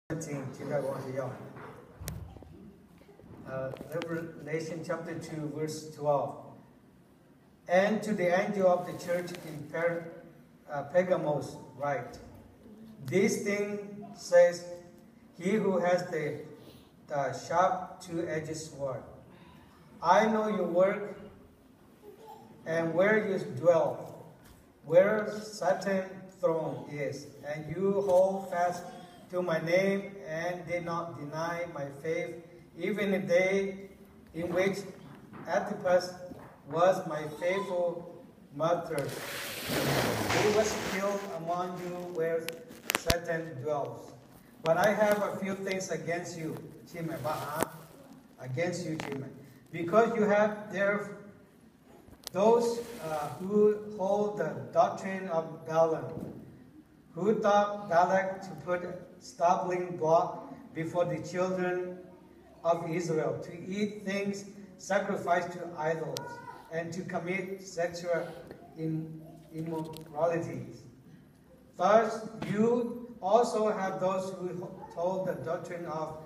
seventeen, chi hk'a g'aw te yaˇ. Uh, Revelation chapter two, verse twelve. And to the angel of the church in Per-, uh, Pergamos write, This thing says he who has the, the sharp two-edged sword. I know your work and where you dwell, where Satan's throne is, and you hold fast to my name and did not deny my faith, even the day in which Antipas was my faithful martyr, who was killed among you where Satan dwells. But I have a few things against you, chi meh ba ha, against you, chi meh, because you have there those, uh, who hold the doctrine of Balaam, who taught Balak to put stumbling block before the children of Israel, to eat things sacrificed to idols, and to commit sexual im-, immoralities. Thus, you also have those who hold the doctrine of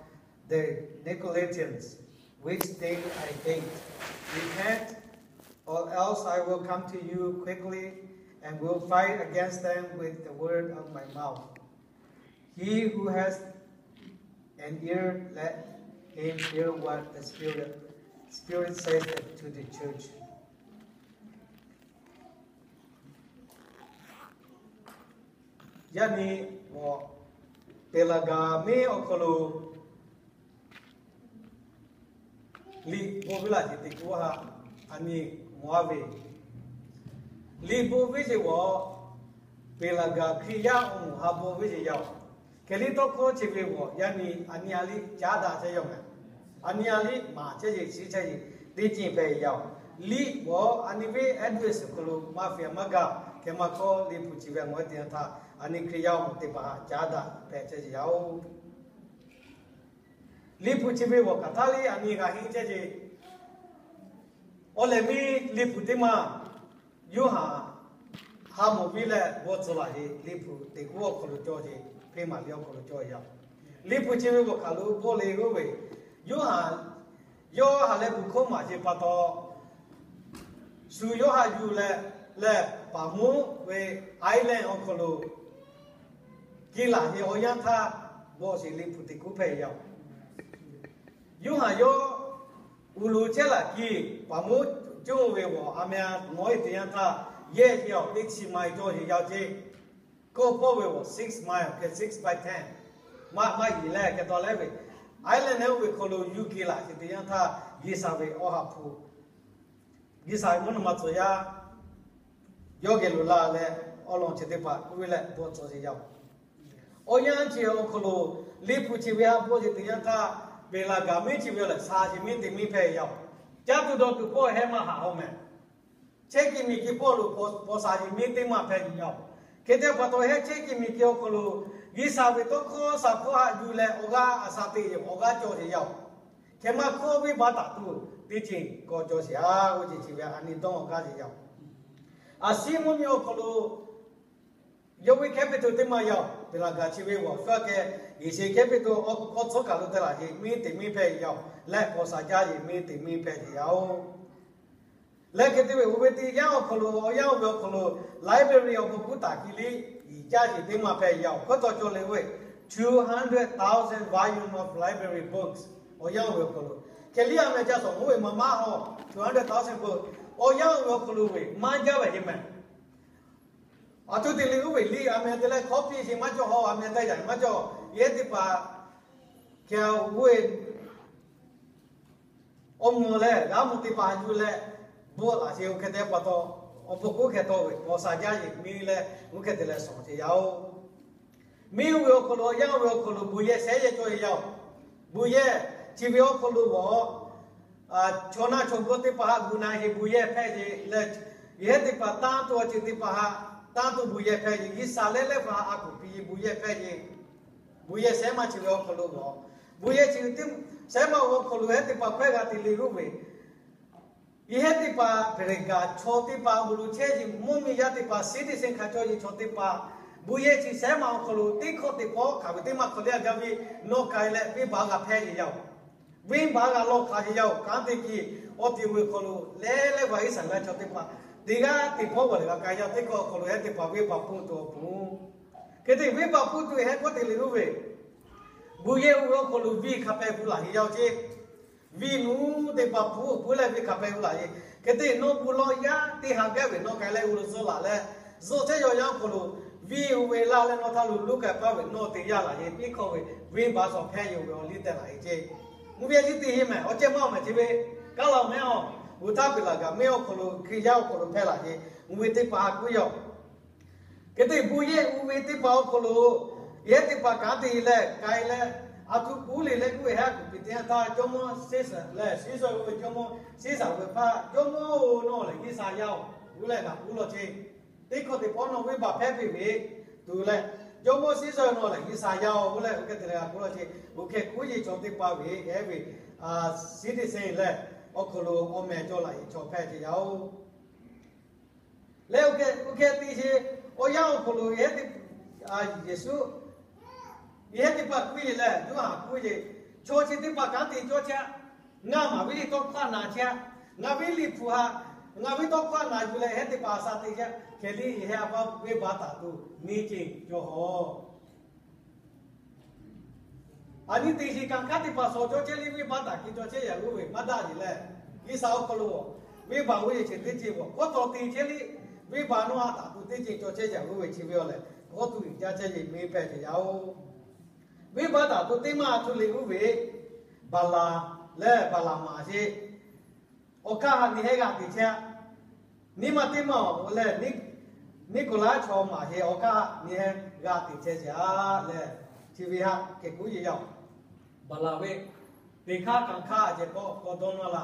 the Nicolaitans, which thing I hate. Repent, or else I will come to you quickly and will fight against them with the word of my mouth. He who has an ear, let him hear what the Spirit, Spirit says to the church. Yaˇ nyi awˬ Peˍlaˍgaˍ miˉ awˬ hk'aw lo liꞈ bon ve laˇ ceuˬ teꞈ kuˬ ha a nyi mawˬ a ve, liꞈ bon ve ceuˬ g'awˬ, Peˍlaˍgaˍ Hkriꞈ yaˇ awˬ moˍ ha bon ve ceuˬ yaˇ-oˬ, hk'e liˇ tawˇ hkawˇ chi ve g'awˬ yaˇ nyi a nyi a liˇ caˉ daꞈ chehˇ yaˇ meh. A nyi a liˇ maˍ chehˇ yeˬ shiˍ chehˇ yeˬ teˇ ceuˬ hpehꞈ yaˇ-oˬ. Liꞈ g'awˬ a nyi ve address awˬ hk'aw lo maˇ fiˍ maˇ gaˬ hkeh maˇ hkawˇ liꞈ hpu chi ve a ngawˬ teˇ yanˇ htaˇ a nyi Hkriꞈ yaˇ awˬ moˍ teˇ hpaˍ caˉ daꞈ hpehꞈ chehˇ yeˬ yaˇ-oˬ. Liꞈ hpu chi ve g'awˬ hk'aˬ htaˇ liˇ a nyi g'a henˇ chehˇ ceˇ. Awˬ lehˬ miˇ liꞈ hpu teˇ maˇ Yoˇhanˬ ha mawˬ piˇ leh g'awˇ tcuh laˬ ceˇ, liꞈ hpu teꞈ kuˬ awˬ hk'aw lo cawˬ ceˇ, hpeˇ maˬ liꞈ awˬ hk'aw lo cawˬ yaˇ-oˬ. Liꞈ hpu chi ve g'awˬ hk'aˬ lo bawˆ le g'oˇ ve, Yoˇhanˬ yawˇ ha leh bvuhˬ hkawˇ maˍ ceˇ pa taw, shu yawˇ haꞈ yuˬ leh, leh Paˍmoˉ ve island awˬ hk'aw lo kiˇ laˬ ve awˬ yanˇ htaˇ, bawˆ sheˍ liꞈ hpu teꞈ kuˬ hpehꞈ yaˇ-oˬ. Yoˇhanˬ yawˇ uˬ loˍ chehˇ laˬ kiˇ, Paˍmoˉ coˇ ve g'awˬ a meh a nawˉ e teˇ yanˇ htaˇ, yehˇ chi awˬ teˇ chi ma cawˬ yeˬ yaˇ ceˇ. Kawˆ pawˆ ve g'awˬ six mile, hk'e six by ten maˇ maˇ yiˍ leh hk'e taw leh ve, island neˇ oˇ ve hk'aw lo yuˇ kiˇ laˬ sheˍ teˇ yanˇ htaˇ, G'uiˬsha ve awˬ ha hpu, G'uiˬsha ve mvuhˇ naw ma tcuh yaˇ yawˇ geh lo la leh, awˬ lawn chi teˇ hpaˍ k'oˆ ve leh bawˆ tcuh sheˍ yaˇ-oˬ. Awˬ yanˇ chi awˬ hk'aw lo liꞈ hpu chi ve ha bawˆ sheˍ teˇ yanˇ htaˇ, Peˍlaˍgaˍ miˉ chi ve lehˬ sha sheˍ miˉ teˇ miˉ hpehꞈ yaˇ-oˬ. Caˇ tuˬ dawˬ tuˬ pawˆ hehˉ maˇ haꞈ-oˬ meh. Chehˇ kuiˬ miˬ kuiˬ pawˆ lo paw sha sheˍ miˉ teˇ maˇ hpehꞈ yaˇ-oˬ. Hk'e te pa taw hehˉ chehˇ kuiˬ miˬ kuiˬ awˬ hk'aw lo G'uiˬsha ve tawˇ hkawˇ shaˍ hkawˇ haꞈ yuˬ leh awˬ g'aˇ a sha te awˬ g'aˇ cawˬ sheˍ yaˇ-oˬ. Hk'e maˇ hkawˇ viˇ baˆ taˍ tuˬ teˇ ceuˬ kawꞈ cawˬ sheˍ a, oˇ ceuˬ chi ve a nyi dawˇ awˬ g'aˇ sheˍ yaˇ-oˬ. Aˍsiˉ mvuhˇ miˬ awˬ hk'aw lo yawˇ ve capital teˇ maˇ yaˇ-oˬ. Peˍlaˍgaˍ chi ve g'awˬ shu aꞈ kehˬ Yeˍsuˆ capital awˬ hk'aw tcuhˉ kaˬ lo te laˬ sheˍ miˉ teˇ miˉ hpehꞈ yaˇ-oˬ. Leh paw sha jaˇ sheˍ miˉ teˇ miˉ hpehꞈ sheˍ yaˇ-oˬ. Leh hk'e te ve oˇ ve teˇ yanˇ awˬ hk'aw lo, awˬ yanˇ oˇ ve awˬ hk'aw lo library awˬ bon hkuˇ taˍ kiˇ liˇ yiˍ caˇ sheˍ teˇ maˇ hpehꞈ yaˇ-oˬ. Hk'aw taw cawˬ le ve two hundred thousand volume of library books awˬ yanˇ oˇ ve awˬ hk'aw lo, hk'e liˇ a meh ca shawˍ oˇ ve maˇ maˇ haw two hundred thousand books awˬ yanˇ oˇ ve awˬ hk'aw lo ve maˇ jaˇ ve heˆ meh. Aˬ htoꞈ te le oˇ ve liˇ a meh te leh copy sheˍ maˇ cawˬ, haw a meh te yaꞈ maˇ cawˬ. Yehˇ teˇ hpaˍ hk'e oˇ ve awˬ mvuh leh g'a mvuh teˇ hpaˍ yuˬ leh bawˆ laˬ sheˍ. Oˇ hk'e te pa taw, awˬ bon hkuˇ hk'e taw ve paw sha jaˇ sheˍ miˉ leh oˇ hk'e te leh shawˍ sheˍ yaˇ-oˬ. Miˉ oˇ ve awˬ hk'aw lo, awˬ yanˇ oˇ ve awˬ hk'aw lo bon yehˬ shehˉ yehˬ cawˬ sheˍ yaˇ-oˬ. Bon yehˬ chi ve awˬ hk'aw lo g'awˬ chaw naˆ chaw g'awˇ teˇ hpaˍ haꞈ gu na sheˍ bon yehˬ hpehꞈ sheˍ leh, yehˇ teˇ hpaˍ tanˇ tuˬ awˬ ceuˬ teˇ hpaˍ haꞈ tanˇ tuˬ bon yehˬ hpehꞈ sheˍ. G'uiˬsha leh leh hpaˍ haꞈ a kuˬ piˇ sheˍ bon yehˬ hpehꞈ sheˍ. Bon yehˬ shehˉ maˇ chi ve awˬ hk'aw lo g'awˬ, bon yehˬ chi ve teˇ shehˉ maˇ awˬ hk'aw lo hehˉ teˇ hpaˍ hkawehˇ g'a te le g'oˇ ve, yehˇ teˇ hpaˍ Peˍlaˍgaˍ chaw teˇ hpaˍ awˬ bon lo chehˇ sheˍ mvuhˇ miˬ yaˇ teˇ hpaˍ citizen hk'a cawˇ sheˍ chaw teˇ hpaˍ Bon yehˬ chi shehˉ ma awˬ hk'aw lo teˇ hkawˇ teˇ hpawˇ hk'aˬ ve teˇ maˇ hk'aw le a gaˇ ve, nawˬ k'ai leh venˇ baˆ g'a hpehˇ yeˬ yaˇ-oˬ. Venˇ baˆ g'a lawˬ hk'aˬ yeˬ yaˇ-oˬ. Kanˉ te hkiˬ awˬ ti ve awˬ hk'aw lo leh leh g'a Iˉsaˍreˍlaˆ chaw teˇ hpaˍ teˇ g'aˇ teˇ hpawˇ g'aw leh g'a k'ai yaˇ teˇ hkawˇ awˬ hk'aw lo hehˉ teˇ hpaˍ venˇ baˆ pfuhˇ tuˬ awˬ pon, hk'e te venˇ baˆ pfuhˇ tuˬ hehˉ k'oˆ te le oˇ ve, bon yehˬ oˇ ve awˬ hk'aw lo venˇ hk'a peh gu laˬ yeˬ yaˇ-oˬ ceˇ. Venˇ nuˇ teˇ hpaˍ pfuhˇ pfuhˇ leh venˇ hk'a peh gu laˬ yeˬ. Hk'e te nawˬ bon lawˬ yaˇ teˇ ha gaˇ ve nawˬ k'ai leh g'uˇ lo suh laˬ leh, zuhꞈ chehˇ yaw yaˇ awˬ hk'aw lo venˇ oˇ ve laˇ leh nawˬ htaˇ lo luˇ k'ai paˇ ve nawˬ te yaˇ laˬ yeˬ piˇ hkawˇ ve, venˇ baˆ shawˍ hpehˇ yeˬ ve awˬ liˇ tehꞈ laˬ yeˬ ceˇ. Mvuhˇ ve a ciˉ te yeˬ mehˍ, awˬ cehˇ maˇ awˬ mehˍ chi ve, kaˉ la mehˍ-oˬ, g'uˇ htaˇ piˬ laˬ gaˬ mehˍ awˬ hk'aw lo Hkriꞈ yaˇ awˬ hk'aw lo hpehˇ laˬ yeˬ, mvuhˇ ve teˇ hpaˍ k'oˆ yaˇ-oˬ. Hk'e te bon yehˬ oˇ ve teˇ hpaˍ awˬ hk'aw lo yehˉ teˇ hpaˍ kanˉ te leh k'ai leh, a htoꞈ puˉ le leh k'oˆ ve hehˉ kuˬ piˬ teˇ yanˇ htaˇ, jawˇmawˇ Seˍsaˍ leh Seˍsaˍ oˇ ve jawˇmawˇ Seˍsaˍ ve hpaˇ, jawˇmawˇ-oˬ, nawˬ lehˬ Iˉsaˍyaˇ-oˬ, oˇ leh g'a puˉ law ceˇ. Teˇ hkawˇ teˇ hpawˇ nawˬ venˇ baˆ hpehˇ piˇ ve tuˬ leh, jawˇmawˇ Seˍsaˍ nawˬ lehˬ Iˉsaˍyaˇ-oˬ, oˇ leh oˇ hk'e te leh g'a puˉ law ceˇ. Oˇ hk'e k'oˆ yeˬ chaw teˇ hpaˍ ve hehˉ ve citizen leh awˬ hk'aw lo awˬ meh cawˬ laˬ yeˬ chaw hpehˇ ceˇ yaˇ-oˬ. Leh oˇ hk'e te sheˍ, awˬ yanˇ awˬ hk'aw lo Yeˍsuˆ, yehˉ teˇ hpaˍ k'oˆ yeˬ leh Yoˇhanˬ k'oˆ yeˬ, chaw chi teˇ hpaˍ kanˉ te cawˇ chehˇ, ngaˬ maˍ ve liˇ tawˇ hkawˇ na chehˇ, ngaˬ ve liꞈ hpu ha, ngaˬ ve tawˇ hkawˇ na yuˬ leh yehˉ teˇ hpaˍ a sha te chehˇ, hk'e liˇ yehˉ a pa venˇ baˆ taˍ tuˬ neˇ ceˇ cawˬ hawˬ. A nyi te sheˍ kanˉ hk'aˇ teˇ hpaˍ shawˍ cawˇ chehˇ liˇ venˇ baˆ taˍ hk'e cawˇ chehˇ yaꞈ g'oˇ ve maˇ daꞈ yeˬ leh, G'uiˬsha awˬ hk'aw lo venˇ baˆ g'oˇ yeˬ chi teˇ ceˇ g'awˬ hkawˇ taw te chehˇ liˇ, venˇ baˆ nawˇ ha taˍ tuˬ teˇ ceˇ cawˬ chehˇ yaꞈ g'oˇ ve chi ve awˬ lehˬ, hk'aw tuˬ uiˍ jaˇ chehˇ yeˬ meˇ hpehˇ ceˇ yaˇ-oˬ. Venˇ baˆ taˍ tuˬ teˇ maˇ a htoꞈ le g'oˇ ve, Baˍlaˍ leh Baˍlaˍmaꞈ sheˍ. Awˬ hk'aˇ ha nyi hehˉ g'a te chehˇ. Nyiˇ maˬ teˇ maˬ awˬ lehˬ, Niˆkoˍlaˆ chaw maˬ heˆ, awˬ hk'aˇ nyi hehˉ g'a te chehˇ sheˍ a lehˬ, chi ve haꞈ kehˬ kuˉ yeˬ yaˇ-oˬ. Baˍlaˍ ve teˇ hk'aˇ kanˉ hk'aˇ a ceh k'awꞈ k'awꞈ dawˇ nawˇ la.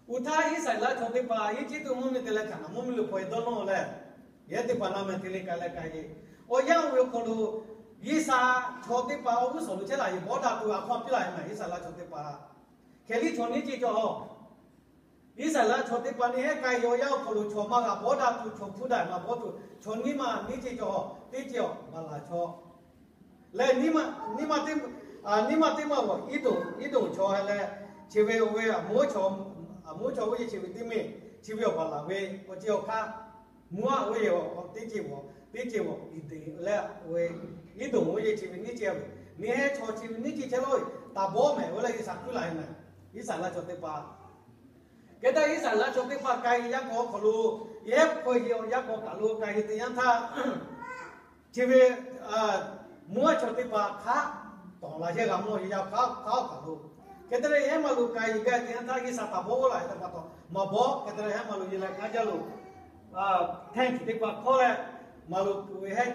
Oˇ htaˇ Iˉsaˍreˍlaˆ chaw teˇ hpaˍ Eˇjiˇtuꞈ mvuhˇmiˬ te leh Hkaˍnanˍ mvuhˇmiˬ lo hpaw e dawˇ nawˇ leh, yehˉ teˇ hpaˍ naˆ meh te le k'ai leh k'ai yeˬ. Awˬ yanˇ oˇ ve awˬ hk'aw lo G'uiˬsha chaw teˇ hpaˍ awˬ g'uˇ suhˍ lo chehˇ laˬ yeˬ bawˇ daꞈ tuˬ a hk'aw piˇ laˬ yeˬ maˬ Iˉsaˍreˍlaˆ chaw teˇ hpaˍ. Hk'e liˇ chaw neˇ ceˇ cawˬ hawˬ. Iˉsaˍreˍlaˆ chaw teˇ hpaˍ neˇ hehˉ k'ai yaw yaˇ awˬ hk'aw lo chaw maˇ g'a bawˇ daꞈ tuˬ chaw hpu daꞈ maˇ bawˇ tuˬ chaw nyiˇ maˬ neˇ ceˇ cawˬ hawˬ. Teˇ ceˇ awˬ Baˍlaˍ chaw leh, nyiˇ maˬ teˇ maˬ g'awˬ Eˇdonˍ chaw leh, chi ve oˇ ve Aˍmoˉ chaw, Aˍmoˉ chaw oˇ yeˬ chi ve teˇ meˇ, chi ve awˬ Baˍlaˍ ve awˬ ceˇ awˬ hk'aˇ, Moˉaˆ oˇ yeˬ teˇ ceˇ g'awˬ, teˇ ceˇ g'awˬ Eˍdonˍ leh, Eˇdonˍ oˇ yeˬ chi ve neˇ ceˇ ve, neˇ hehˉ chaw chi ve neˇ ceˇ chehˇ lo, taˍ bawˇ mehˍ oˇ leh G'uiˬsha kuˉ laˬ e mehˍ. Iˉsaˍreˍlaˆ chaw teˇ hpaˍ Hk'e te Iˉsaˍreˍlaˆ chaw teˇ hpaˍ k'ai yaˇ k'aw hk'aw lo, yehˉ hk'aw yeˬ awˬ yaˇ k'aw kaˬ lo k'ai yeˬ teˇ yanˇ htaˇ, chi ve Moˉaˆ chaw teˇ hpaˍ hk'aˆ tawˍ laˬ yehˇ g'a mawˇ yeˬ yaˇ hk'aˆ hk'aˆ kaˬ lo. Hk'e te leh yehˉ maˇ lo k'ai yeˬ gaˇ teˇ yanˇ htaˇ G'uiˬsha taˍ bawˇ laˬ e teˇ pa taw, maˇ bawˆ. Hk'e te leh yehˉ maˇ lo yeˬ leh hk'aˇ jaˇ lo, tent teˇ hpaˍ hkawˇ leh, maˇ lo kuˬ ve hehˉ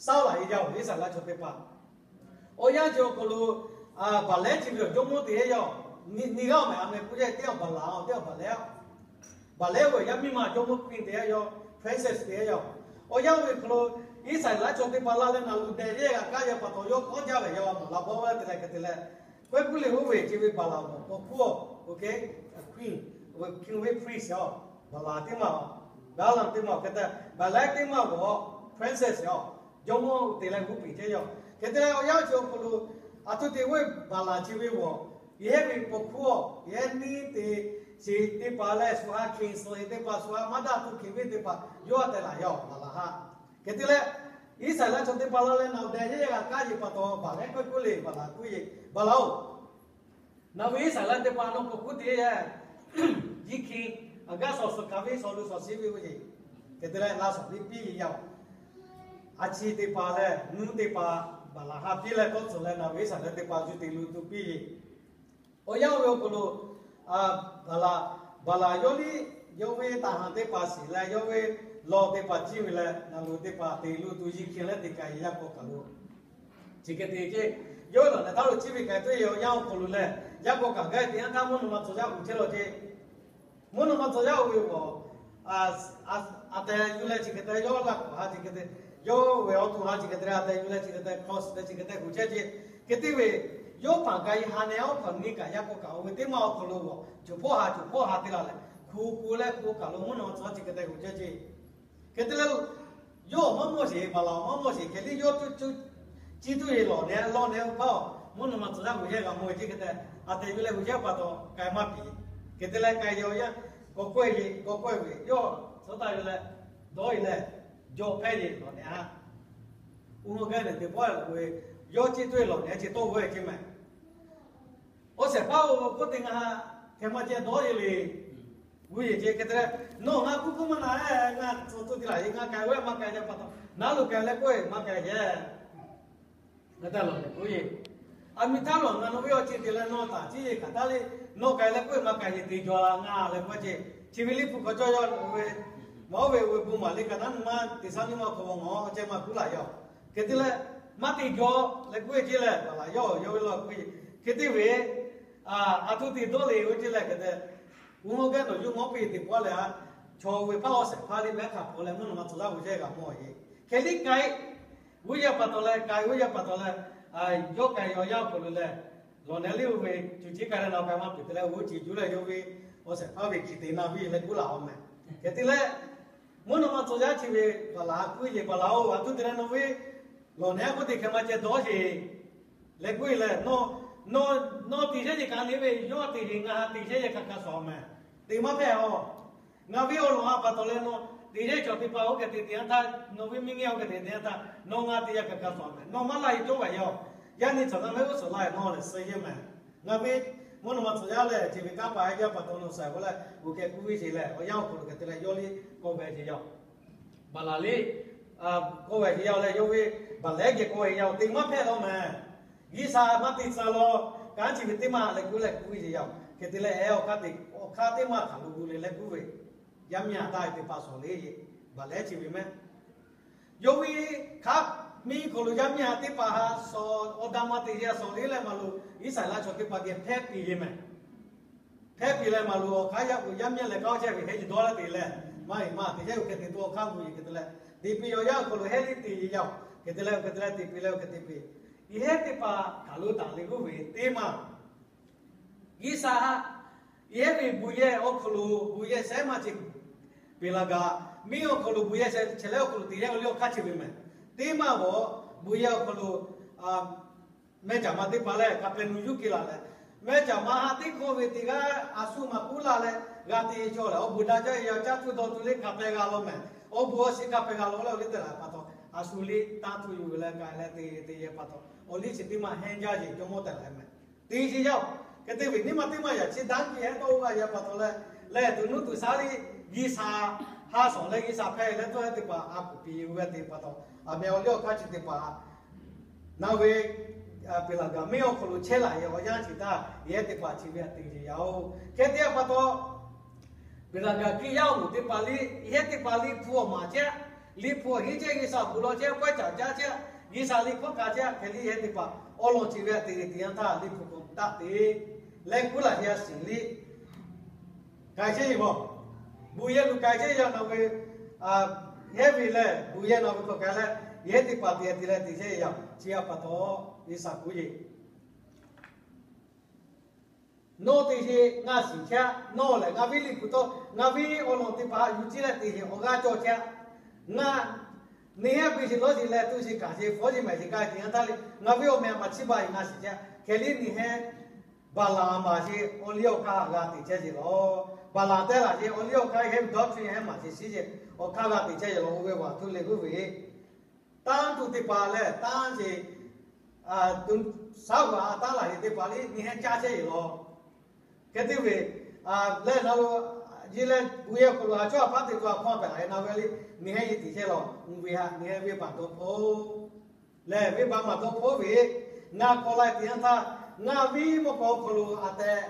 shaˉ laˬ yeˬ yaˇ-oˬ Iˉsaˍreˍlaˆ chaw teˇ hpaˍ. Awˬ yanˇ chi awˬ hk'aw lo, Baˍlehˉ chi ve awˬ jawˇmawˇ te hehˉ yaˇ-oˬ. Nyi g'aˇ awˬ mehˍ a meh k'oˆ yaˇ teˇ awˬ Baˍlaˍ, teˇ awˬ Baˍlehˉ. Baˍlehˉ oˇ ve yaˇ miˇ ma jawˇmawˇ queen te hehˉ yaˇ, princess te hehˉ yaˇ-oˬ. Awˬ yanˇ oˇ ve hk'aw lo Iˉsaˍreˍlaˆ chaw teˇ hpaˍ laˇ leh naˬ lo dehꞈ yehˇ g'a kaˇ yaˇ pa taw yawˇ k'awꞈ jaˇ ve yaˇ maˍ la bawˇ ve te leh hk'e te leh, k'awehˇ kuˉ le oˇ ve chi ve Baˍlaˍ mawˬ paw hkuˇ-oˬ, oˇ hk'e, queen, oˇ ve king ve priest-oˬ. Baˍlaˍ teˇ maˇ, Baˍlaˍ teˇ maˇ hk'e te, Baˍlehˉ teˇ maˇ g'awˬ princess-oˬ. Jawˇmawˇ te leh g'oˇ peˬ chehˇ yaˇ. Hk'e te leh awˬ yanˇ chi awˬ hk'aw lo, a htoꞈ te oˇ ve Baˍlaˍ chi ve g'awˬ, yehˉ ve paw hkuˇ-oˬ, yehˉ neˇ te, chi teˇ hpaˍ leh shu ha king suh e teˇ hpaˍ, shu ha maˇ daꞈ tuˬ king ve teˇ hpaˍ yawˇ a tehꞈ laˬ yaˇ-oˬ Baˍlaˍ haꞈ. Hk'e te leh, Iˉsaˍreˍlaˆ chaw teˇ hpaˍ laˇ leh naˬ dehꞈ yehˇ g'a kaˇ yeˬ pa taw Baˍlehˉ k'awehˇ kuˉ le Baˍlaˍ k'oˆ yeˬ, Baˍlaˍ-oˬ, naˬ ve Iˉsaˍreˍlaˆ teˇ hpaˍ nawˬ paw hkuˇ te yaˇ, jiˇ hkiˇ, aˬ gaˇ shawˍ suhˍ hkanˍ ve shawˍ lo shawˍ shiˉ ve oˇ yeˬ. Hk'e te leh laˇ shawˍ piˇ piˇ yeˬ yaˇ-oˬ. A chi teˇ hpaˍ leh nuˇ teˇ hpaˍ Baˍlaˍ haꞈ piˇ leh tawˇ tcuh leh naˬ ve Iˉsaˍreˍlaˆ teˇ hpaˍ yuˬ te luˬ tuˬ piˇ yeˬ. Awˬ yanˇ oˇ ve awˬ hk'aw lo, Baˍlaˍ, Baˍlaˍ yawˇ liˇ, yawˇ ve taˍ haˍ teˇ hpaˍ shiˍ leh yawˇ ve law teˇ hpaˍ ciˇ ve leh naˬ lo teˇ hpaˍ te luˬ tuˬ jiˇ hkiˇ leh te k'ai yaˇ k'aw kaˬ lo. Chi hk'e te ceˇ, yawˇ lawˬ leh htaˇ lo ciˇ ve k'ai tuˬ ve awˬ yanˇ awˬ hk'aw lo leh, yaˇ k'aw kaˬ gaˇ teˇ yanˇ htaˇ mvuhˇ naw ma tcuh yaˇ uiˍ chehˇ law ceˇ. Mvuhˇ naw ma tcuh yaˇ oˇ ve g'awˬ, a tehˬ yuˬ leh chi hk'e te yawˇ laˇ k'awꞈ ha chi hk'e te, yawˇ ve awˬ to ha chi hk'e te a tehˬ yuˬ leh chi hk'e te cross leh chi hk'e te kuˬ chehˇ ceˇ. Hk'e te ve, yawˇ hpanˍ k'ai ha neh awˬ hk'aw nyi kaꞈ yaˇ k'aw kaˬ oˇ ve teˇ maˇ awˬ hk'aw lo g'awˬ, coˬ hpawˇ ha coˬ hpawˇ ha te la leh, hku k'o leh hku kaˬ lo mvuhˇ naw ma tcuh chi hk'e te kuˬ chehˇ ceˇ. Hk'e te leh, Yawˇ maˇ mawˇ sheˍ, Baˍlaˍ maˇ mawˇ sheˍ. Hk'e liˇ yawˇ tuˇ, tuˇ, ciˇ tuˇ ve lawˬ neh lawˇ neh oˇ hpaˇ-oˬ, mvuhˇ naw ma tcuh yaˇ g'uiˬ yehˇ g'a mawˇ ve ceˇ hk'e te, a tehˬ ve leh g'uiˬ yehˇ pa taw k'ai maˇ piˍ. Hk'e te leh k'ai yaw yaˇ, k'awꞈ k'oˆ-e ve, k'awꞈ k'oˆ-e ve, yawˇ tcuhˉ taˍ ve leh dawˇ-e leh, jawˇ hpehˇ ve lawˬ neh-a. Uˇ maˇ gaˇ nehˬ teˇ pawˆ-e k'oˆ ve, yawˇ ciˇ tuˇ ve lawˬ neh-a ce tawˇ g'aˇ ceˇ mehˍ. Awˬ shehˍ hpaˇ-oˬ, k'oˆ te ngaˬ hk'e maˇ ceh dawˇ-e le. G'uˇ yeˬ ce hk'e te leh, nawˬ ngaˬ kuˇ kuˇ maˇ na-e, ngaˬ tcuh tuˇ te laˬ-e, ngaˬ k'ai ve maˇ k'ai ve pa taw, naˉ lo k'ai leh k'oˆ-e maˇ k'ai ve. Ngaˬ taˇ lawˬ leh k'oˆ-e, a mi htaˇ lawˬ ngaˬ nawˬ ve awˬ ceuˬ te leh nawˬ taˍ ciˇ ve hk'aˬ htaˇ le, nawˬ k'ai leh k'oˆ-e maˇ k'ai ve te jaw la ngaˬ leh k'oˆ ce. Chi ve liˇ hpu hk'aw cawˇ yaw ve, maˇ oˇ ve oˇ ve bon maˍ le kaꞈ naˉ nu maˇ te saˉ nyi ma hk'aw ve ngaˬ awˬ ceh maˇ kuˉ laˬ yaw. Hk'e te leh, maˇ te jaw leh k'oˆ-e ce leh, Baˍlaˍ yawˇ yawˇ ve law k'oˆ-e, hk'e te ve, a htoꞈ te dawˇ le oˇ ce leh hk'e te, uˇ maˇ gaˇ nawˬ yawˇ mawˇ piˇ teˇ pawˆ leh-a, chaw ve hpaˇ awˬ shehˍ hpaˇ liˇ mehˉ hk'a hpawꞈ leh mvuhˇ naw ma tcuh yaˇ g'uiˬ yehˇ g'a mawˇ-e. Hk'e liˇ k'ai g'uˇ yaˇ pa taw leh, k'ai g'uˇ yaˇ pa taw leh, yawˇ k'ai yaw yaˇ awˬ hk'aw lo leh, lawˬ neh liˇ oˇ ve cuˬ ciˉ k'ai leh na k'ai maˇ piˍ te leh, oˇ ve ciˬ juˇ leh yawˇ ve awˬ shehˍ hpaˇ ve hkiˬ te na piˇ leh kuˉ laˬ-o mehˍ. Hk'e te leh, mvuhˇ naw ma tcuh yaˇ chi ve Baˍlaˍ k'oˆ-e le, Baˍlaˍ-oˬ, a htoꞈ te leh nawˬ ve lawˬ neh k'oˆ te hk'e maˇ ceh dawˇ sheˍ leh k'oˆ-e leh, nawˬ, nawˬ te sheˉ yehˬ kaꞈ le ve, yawˇ te sheˍ ngaˬ ha te sheˉ yehˬ kaꞈ kaꞈ shawˍ mehˍ. Te maˇ hpehˇ-oˬ. Ngaˬ ve awˬ lawn ha pa taw leh nawˬ te sheˉ cawˬ teˇ hpaˍ oˇ hk'e te te-a htaˇ, nawˬ ve miˇ ngehˇ oˇ hk'e te te-a htaˇ nawˬ ngaˬ te yaˇ kaꞈ kaꞈ shawˍ mehˍ. Nawˬ maˇ la-e cawˇ ve yoˬ. Yaˇ nyi cawˬ na mehˆ g'uˇ suhˍ la-e nawˬ lehˬ suh yehˇ mehˍ. Ngaˬ ve mvuhˇ naw ma tcuh yaˇ lehˬ, chi ve kanˉ pa yaˇ pa taw nawˬ suh-e k'oˆ leh, oˇ hk'e k'oˆ ve sheˍ leh, awˬ yanˇ awˬ hk'aw lo hk'e te leh yawˇ liˇ k'awꞈ ve sheˍ yaˇ-oˬ. Baˍlaˍ liˇ k'awꞈ ve sheˍ yaˇ-oˬ leh, yawˇ ve Baˍlaˍ geh k'awꞈ ve yaˇ-oˬ, te maˇ hpehˇ law mehˍ. G'uiˬ sha maˇ te tcuh law, kanˉ chi ve teˇ maˇ leh k'oˆ leh k'oˆ ve sheˍ yaˇ-oˬ. Hk'e te leh, ehˉ awˬ hk'aˇ te, awˬ hk'aˇ teˇ maˇ hk'aˬ lo gu le leh k'oˆ ve, yaˇ miˇ a taˇ ve teˇ hpaˍ shawˍ le, Baˍlaˍ chi ve mehˆ. Yawˇ ve hk'aˇ miˇ hk'aw lo yaˇ miˇ a teˇ hpaˍ ha shawˍ, awˬ da ma te yaˇ shawˍ le leh maˇ lo, Iˉsaˍreˍlaˆ chaw teˇ hpaˍ geh hpehˇ piˇ ve mehˍ. Hpehˇ piˇ leh maˇ lo, awˬ hk'aˇ yaˇ k'o yaˇ miˇ leh kanˉ chehˇ ve hehˉ jiˬ dawˇ leh te leh, maˇ heˆ maˇ te chehˇ ve hk'e te tuˬ awˬ hk'aˇ gu yeˬ hk'e te leh, te piˇ yaw yaˇ awˬ hk'aw lo hehˉ liˇ te yaˇ-oˬ. Hk'e te leh hk'e te leh te piˇ leh hk'e te piˇ. Yehˉ teˇ hpaˍ hk'aˬ lo taˍ le g'oˇ ve teˇ maˇ G'uiˬ sha haꞈ yehˉ ve buˬ yehˬ awˬ hk'aw lo buˬ yehˬ shehˉ maˇ ce, Peˍlaˍgaˍ miˇ awˬ hk'aw lo buˬ yehˬ shehˉ chehˇ leh awˬ hk'aw lo teˇ yehˉ awˬ liˇ awˬ hk'aˇ chi ve mehˍ. Teˇ maˇ g'awˬ buˬ yehˬ awˬ hk'aw lo mehˇ caˍ ma teˇ hpaˍ leh Kaˍpeˍneˍonˍ yuˇ ke laˬ leh, mehˇ caˍ ma ha teˇ hkawˇ ve teˇ g'aˇ a shu maˍ kuˉ la leh g'a te cawˬ leh, awˬ bon daꞈ jaˇ ve yaˇ caˇ tuˬ dawˇ tuˬ le Kaˍpeˍ g'a law mehˍ. Awˬ bon awˬ shiˍ Kaˍpeˍ g'a law leh awˬ liˇ te laˬ pa taw, a shu liˇ tanˇ tuˬ yuˬ ve leh k'ai leh te te yehˬ pa taw, awˬ liˇ chi teˇ maˇ hehnˇ jaˇ yeˬ jawˇmawˇ tehꞈ la mehˍ. Teˇ chi yaˇ-oˬ, hk'e te ve nyiˇ maˬ teˇ maˇ yaꞈ chi daꞈ kiˬ hehˉ tawˆ g'a yehˬ pa taw leh, lehˬ tuˬ nuˇ tuˬ shaˉ liˇ G'uiˬ sha ha shawˍ leh G'uiˬ sha hpehˇ leh tawˇ hehˉ teˇ hpaˍ a kuˬ piˇ ve te pa taw, aˬ meh awˬ liˇ awˬ hk'aˇ chi teˇ hpaˍ na ve Peˍlaˍgaˍ miˇ awˬ hk'aw lo chehˇ laˬ yehˬ awˬ yanˇ chi htaˇ yehˉ teˇ hpaˍ chi ve a te ve yaˇ-oˬ. Hk'e te pa taw, Peˍlaˍgaˍ hkiˇ yaˇ awˬ moˍ teˇ hpaˍ liˇ yehˉ teˇ hpaˍ liˇ hpu awˬ maˍ chehˇ, liˇ hpu awˬ hinˉ chehˇ, G'uiˬ sha awˬ bon lawˬ chehˇ, pawehˇ caˍ caˇ chehˇ, G'uiˬ sha liˇ hkawˇ ka chehˇ, hk'e liˇ yehˉ teˇ hpaˍ awˬ lawn chi ve a te ve teˇ yanˇ htaˇ liˇ hpu k'awꞈ taˆ te leh kuˉ laˬ yehˬ a shiˍ liˇ k'ai chehˇ ve maˬ. Buˬ yehˬ luˬ k'ai chehˇ yaˇ na ve, yehˉ ve lehˬ buˬ yehˬ na ve hkawꞈ k'ai leh, yehˉ teˇ hpaˍ te te leh te chehˇ yaˇ chi a pa taw, G'uiˬ sha kuˉ yeˬ Nawˬ teˇ sheˍ ngaˬ shiˍ chehˇ, nawˬ lehˬ ngaˬ ve liꞈ hpu tawˇ ngaˬ ve awˬ lawn teˇ hpaˍ yuˬ ciˇ leh teˇ sheˍ awˬ g'aˇ cawˬ chehˇ. Ngaˬ neˇ hehˉ piˇ sheˍ lawˇ sheˍ leh tuꞈ sheˍ kaˍ sheˍ fawˉ sheˍ mehˍ sheˍ gaˇ teˇ yanˇ htaˇ le, ngaˬ ve awˬ meh a maˍ chiˇ baˬ yeˬ ngaˬ shiˍ chehˇ. Hk'e liˇ neˇ hehˉ Baˍlaˍ maˍ sheˍ awˬ liˇ awˬ hk'aˇ g'a teꞈ chehˇ sheˍ lawˬ. Baˍlaˍ tehˉ laˬ sheˍ awˬ liˇ awˬ hk'aˇ yehˉ ve dawˇ htuˇ yehˉ maˍ sheˍ shiˉ sheˍ awˬ hk'aˇ g'a teꞈ chehˇ sheˍ lawˬ. Oˇ ve vaˬ htuˇ le g'uˇ ve tanˇ tuˬ teˇ hpaˍ lehˬ, tanˇ sheˍ, shaˉ g'aꞈ tanˇ laˬ sheˍ teˇ hpaˍ liˇ neˇ hehˉ caˇ chehˇ sheˍ lawˬ. Hk'e te ve, lehˬ na lo, yeˬ leh buˬ yehˬ hk'aw lo a cawˇ a paˉ te tuˬ a hkawˇ a pehꞈ laˬ e na ve liˇ neˇ hehˉ yeˬ teꞈ chehˇ lawˬ. Uˬ ve haꞈ neˇ hehˉ venˇ baˬ dawˇ hpawˇ lehˬ, venˇ baˬ maˍ dawˇ hpawˇ ve, ngaˬ k'awꞈ la teꞈ yanˇ htaˇ, ngaˬ viˉ mawˇ k'aw hk'aw lo a tehˬ,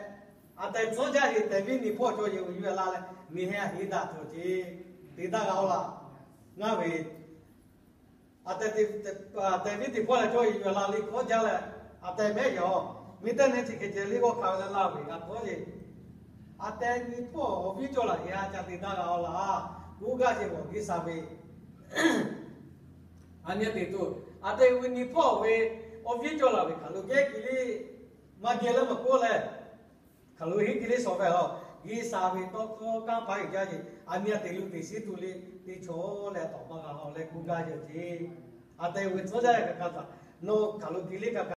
a tehˬ tcuhˉ jaˇ sheˍ tehˬ viˉ neˇ hpawˇ cawˬ yeˬ uˬ yuˬ la leh, neˇ hehˉ a heˉ daꞈ tuˬ ce, te daꞈ g'a-oˬ laˬ. Ngaˬ ve a tehˬ, tehˬ viˉ teˇ hpawˇ leh cawˬ yeˬ yuˬ la liˇ hkawˇ jaˇ leh, a tehˬ mehˉ yaˬ-oˬ, miˬ tehˇ neˇ chi hk'e ceh liˇ g'awˇ hk'a ve leh laˇ ve g'a hkawˇ yeˬ. A tehˬ neˇ hpawˇ awˬ viˉ cawˬ laˬ yeˬ a ca te daꞈ g'a-oˬ laˬ. Kuˉ gaˇ sheˍ bawˬ G'uiˬ sha ve a nyi teꞈ tuˬ, a tehˬ ve neˇ hpawˇ ve awˬ viˉ cawˬ laˬ ve hk'aˬ lo gehˉ kiˬ liˇ maˇ geh leh maˇ k'oˆ leh, hk'aˬ lo hiˉ kiˬ liˇ shawˍ ve lawˬ. G'uiˬsha ve tawˇ hkawˇ kanˇ paˍ uiˍ jaˇ ve, aˬ miˇ a teꞈ lo teꞈ shiˉ tuˬ le, teˇ chaw leh tawˍ maˇ g'a haw leh kuˇ gaˇ ve ceˇ. A te ve tcuhˉ jaˇ kaꞈ kaꞈ taꞈ, nawˬ hkaˍ lo te le kaꞈ